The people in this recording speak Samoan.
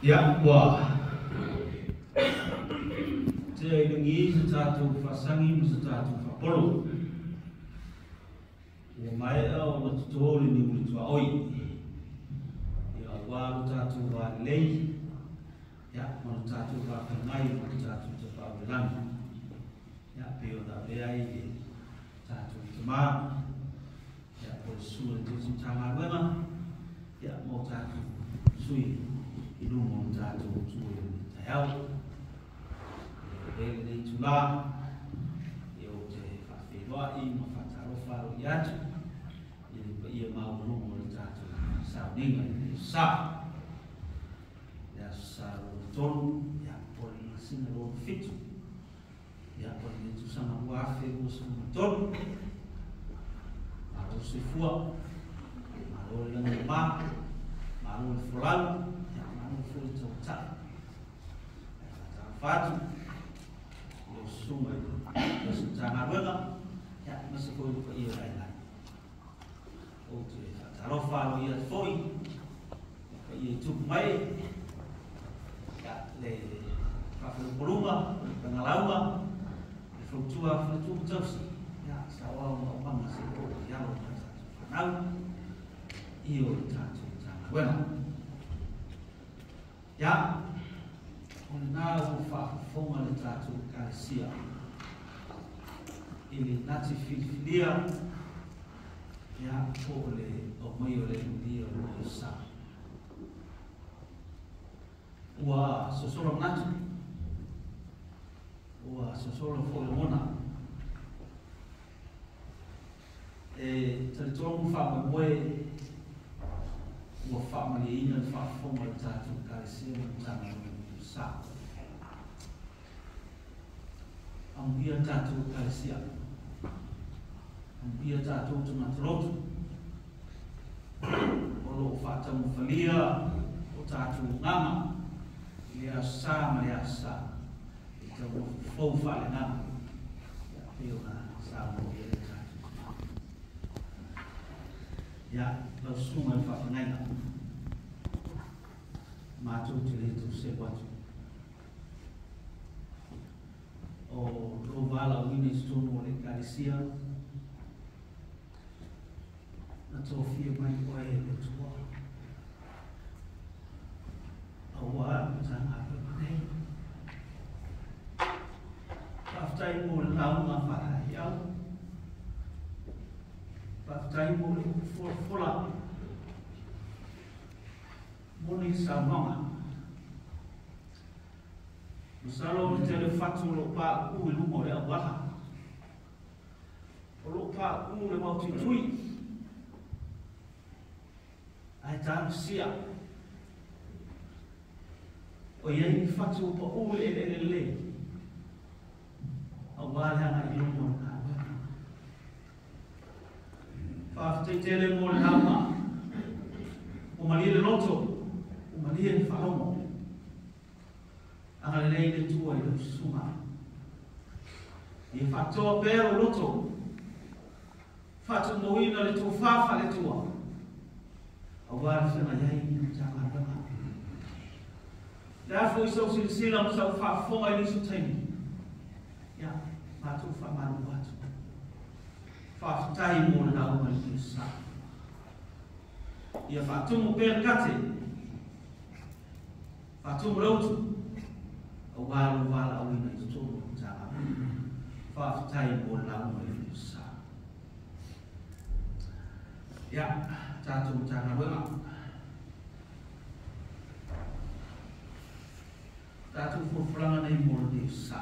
Ia ua tea i lagi se tatou faasagi ma se tatou faapolo. Ua maea ona toto le niu i le tuaoi. Ia aua lo tatou valelei, ia ma lo tatou vafeagai ma lo tatou tapaau i le lagi. Ia pei ona avea ai le tatou tama, ia po o le susuga i le Tausi Matagaluega, ia ma o tatou sui i luma o le tatou tu i lenei taeao. E avea lenei itulā, ia ou te faafeiloai ma faatalofa aloaia atu i le paia maualuga o le tatou sauniga i lenei aso Sa. Le aso Sa lona tolu, ia, po o le masina lona fitu, ia, o lenei tausaga 2023. Malo le soifua, malo le lagolema, malo le folau, ia, malo foi le tautai. E faatalofa atu i lau susuga i le Tausi Matagaluega, ia, aemaise foi le paia o le aiga. Ou te faatalofa aloaia atu foi i le paia i tupu mai, ia, le faafelupoluga, le pagalauga, le fautua faletua ma tausi, ia, saoao ma aumaga se i oo i alo ma tatou fanau i o le tatou Matagaluega. Ia, o lena ua faafofoga le tatou Ekalesia i le nati filifilia, ia, po o le aumai o le Lulia o le Sa. Ua sosola manatu, ua sosola foi lagona. E talitonu faamoemoe ua faamalieina le faafofoga o le tatou Ekalesia ma le Matagaluega o Sa. Amuia le tatou Ekalesia, amuia tatou tagata lotu o lo o faataumafalia o tatou agaga i le aso Sa ma le aso Sa i taumafa fou faaleagaga, ia, pei ona saunoa i ai le tatou tama. Ia, lau susuga i le faafeagaiga, matou te le tau selu atu. O lou valaauina i totonu o le Ekalesia, na tofia mai oe e le Atua aua le Matagaluega nei. Faafetai mo le lauga faalaeiau. Faafetai mo le upu folafola moni saunoaga. Masalo o le tele o fatu o lo o pauu i luga o le auala. O lo o pauu le mautuitui. Ae talosia. O i ai ni fatu o pauu i le eleele lelei, aua le agai i luma o le galuega. Faafetai tele mo le lauga. Ua malie le loto, ua malie le faalogo. Agalelei le Atua i lau susuga. Ia faatoa pea lou loto, faatumauina le tofa faale-Atua, aua le feagai ai i le Matagaluega. Le a foi sau silasila ma sau faafofoga i nisi o taimi, ia, matou faamalulu atu. Faafetai mo le lauga i le sa. Ia faatumu pea le kate, faatumu le utu, aua lou valaauina i totonu o le Matagaluega. Faafetai mo le lauga i le sa. Ia, tatou Matagaluega. Tatou folafolaga nei mo lenei sa.